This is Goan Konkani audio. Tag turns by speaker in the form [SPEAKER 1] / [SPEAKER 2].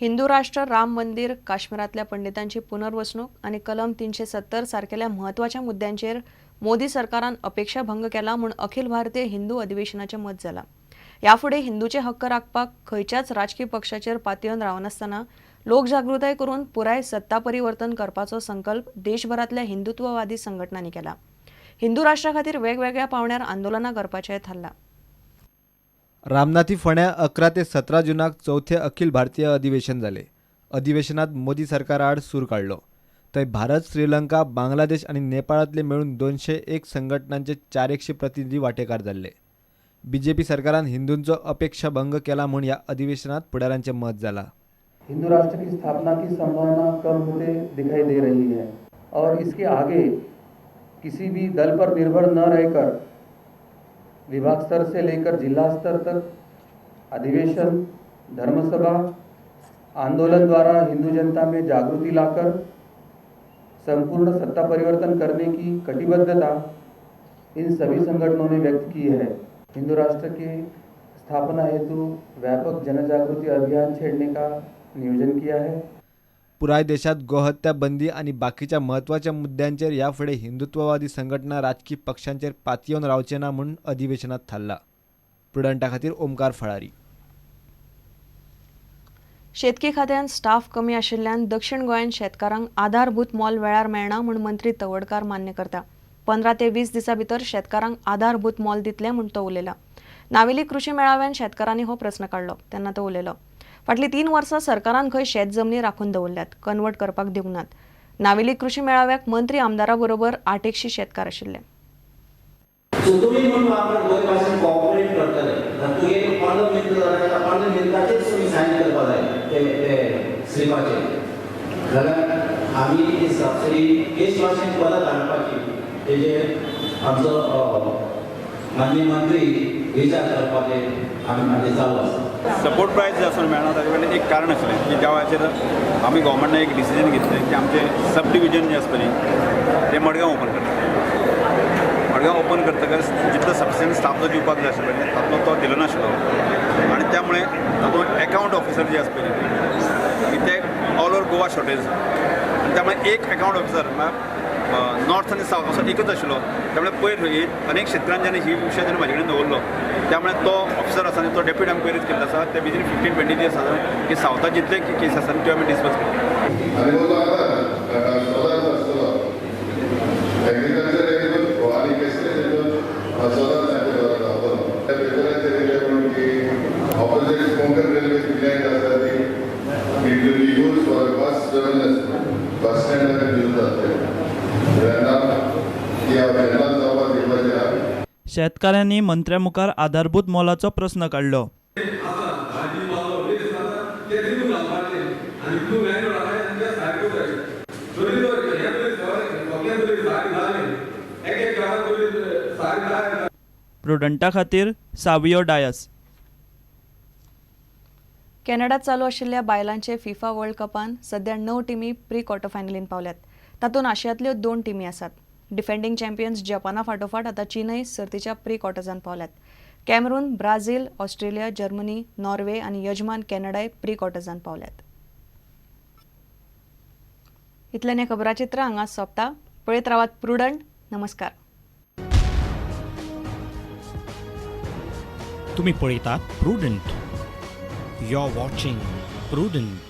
[SPEAKER 1] हिंदू राष्ट्र, राम मंदिर, काश्मीरांतल्या पंडितांची पुनर्वसणूक आनी कलम 370 सारकेल्या म्हत्वाच्या मुद्द्यांचेर मोदी सरकारान अपेक्षाभंग केला म्हूण अखिल भारतीय हिंदू अधिवेशनाचें मत जालां. ह्या फुडें हिंदूचे हक्क राखपाक खंयच्याच राजकी पक्षाचेर पातयेवन रावनासतना लोकजागृताय करून पुराय सत्ता परिवर्तन करपाचो संकल्प देशभरांतल्या हिंदुत्ववादी संघटनांनी केला. हिंदू राष्ट्रा खातीर वेगवेगळ्या पावंड्यार आंदोलनां करपाचें थारलां.
[SPEAKER 2] रामनाथी फोंड्या 11 ते 17 जूनाक चवथें अखिल भारतीय अधिवेशन जालें. अधिवेशनात मोदी सरकारा आड सूर काडलो. थंय भारत, श्रीलंका, बांगलादेश आनी नेपाळांतले मेळून 201 संघटनांचे 400 प्रतिनिधी वांटेकार जाल्ले. बीजेपी सरकारान हिंदूंचो अपेक्षाभंग केला म्हूण ह्या अधिवेशनात फुडाऱ्यांचें मत जालां.
[SPEAKER 3] हिंदू राष्ट्र की स्थापना की संभावना कम होते दिखाई दे रही है और इसके आगे किसी भी दल पर निर्भर न रहकर विभाग स्तर से लेकर जिला स्तर तक अधिवेशन, धर्मसभा, आंदोलन द्वारा हिंदू जनता में जागृति लाकर संपूर्ण सत्ता परिवर्तन करने की कटिबद्धता इन सभी संगठनों ने व्यक्त की है. हिंदू राष्ट्र की स्थापना हेतु व्यापक जनजागृति अभियान छेड़ने का नियोजन किया है.
[SPEAKER 2] पुराय देशात गोहत्या बंदी आनी बाकीच्या म्हत्वाच्या मुद्द्यांचेर ह्या फुडें हिंदुत्ववादी संघटना राजकी पक्षांचेर पातयेवन रावचे ना म्हूण अधिवेशनात थारला. प्रुडंटा खातीर ओमकार फळारी.
[SPEAKER 1] शेतकी खात्यान स्टाफ कमी आशिल्ल्यान दक्षिण गोंयांत शेतकारांक आधारभूत मोल वेळार मेळना म्हूण मंत्री तवडकार मान्य करता. 15 ते 20 दिसां भितर शेतकारांक आधारभूत मोल दितले म्हूण तो उलयला. नावेली कृशी मेळाव्यान शेतकारांनी हो प्रस्न काडलो तेन्ना तो उलयलो. फाटलीं 3 वर्सां सरकारान खंय शेत जमनी राखून दवरल्यात, कन्वर्ट करपाक दिवंक नात. नावेली कृशी मेळाव्याक मंत्री आमदारा बरोबर 800 शेतकार आशिल्ले.
[SPEAKER 4] सो तुमी म्हणून आमकां बरे भाशेन कॉपरेट करतले. तुगे कोणलो मित्र जाल्यार कोणलो मित्राचेर तुमी सायन करपा जाय ते ते स्लिपाचेर, जाल्यार आमी ती सबसिडी केश भाशेन परत हाडपाची तेजेर आमचो माननीय मंत्री विचार करपाचे आमी आमचें चालू आसा.
[SPEAKER 5] सपोर्ट प्रायस जे आसून मेळना ताजे वयल्यान एक कारण आशिल्लें की ज्या वेळाचेर आमी गव्हर्मेंटान एक डिसिजन घेतलें की आमचें सब डिविजन जें आसा पळय तें मडगांव ओपन करता. मडगांव ओपन करतकच जितलो सफिशियंट स्टाफ जो दिवपाक जाय आशिल्लो पळय तातूंत तो दिलो नाशिल्लो आनी त्यामुळे तातूंत एकावंट ऑफिसर जे आसा पळय की ते ऑल ओवर गोवा शॉर्टेज आसा आनी त्यामुळे एक एकावंट ऑफिसर म्हळ्यार नॉर्थ आनी सावथ असो एकच आशिल्लो. त्यामुळे पयर अनेक शेतकारांनी जेन्ना ही विशय जेन्ना म्हाजे कडेन दवरलो त्यामुळे तो ऑफिसर आसा आनी तो डेप्युटी आमी पयरूच केल्लो आसा. ते विदीन 15-20 दीस आसा की सावथाक जितले केस आसा त्यो आमी डिस्कस केले.
[SPEAKER 6] आनी बोललो आतां सदांच आसतलो एग्रीकल्चर हेतून आनी कसले हेतून सदांच गावतलो. त्या पेपराचेर येयलें म्हणून की ऑपोजीट कोंकण रेल्वे लँड आसा ती it will be use for bus terminus, bus स्टँडाक यूज जातलें. तेन्ना ती हांव केन्नाच जावपाक दिवपाचें ना.
[SPEAKER 7] शेतकारांनी मंत्र्या मुखार आधारभूत मोलाचो प्रस्न काडलो. प्रुडंटा खातीर सावियो डायस.
[SPEAKER 1] कॅनडात चालू आशिल्ल्या बायलांचे फिफा वर्ल्ड कपान सध्या 9 टिमी प्री क्वॉर्टर फायनलीन पावल्यात. तातूंत आशियांतल्यो 2 टिमी आसात. डिफेंडींग चॅम्पियन्स जपाना फाटोफाट आतां चीनय सर्तीच्या प्री क्वॉर्टर्सान पावल्यात. Cameroon, Brazil, Australia, Germany, Norway आनी यजमान कॅनडाय प्री क्वॉर्टर्सान पावल्यात. इतल्यान हें खबराचित्र हांगा सोंपता. पळयत रावात प्रुडंट. नमस्कार.
[SPEAKER 8] तुम्ही पळयतात Prudent. You are watching Prudent.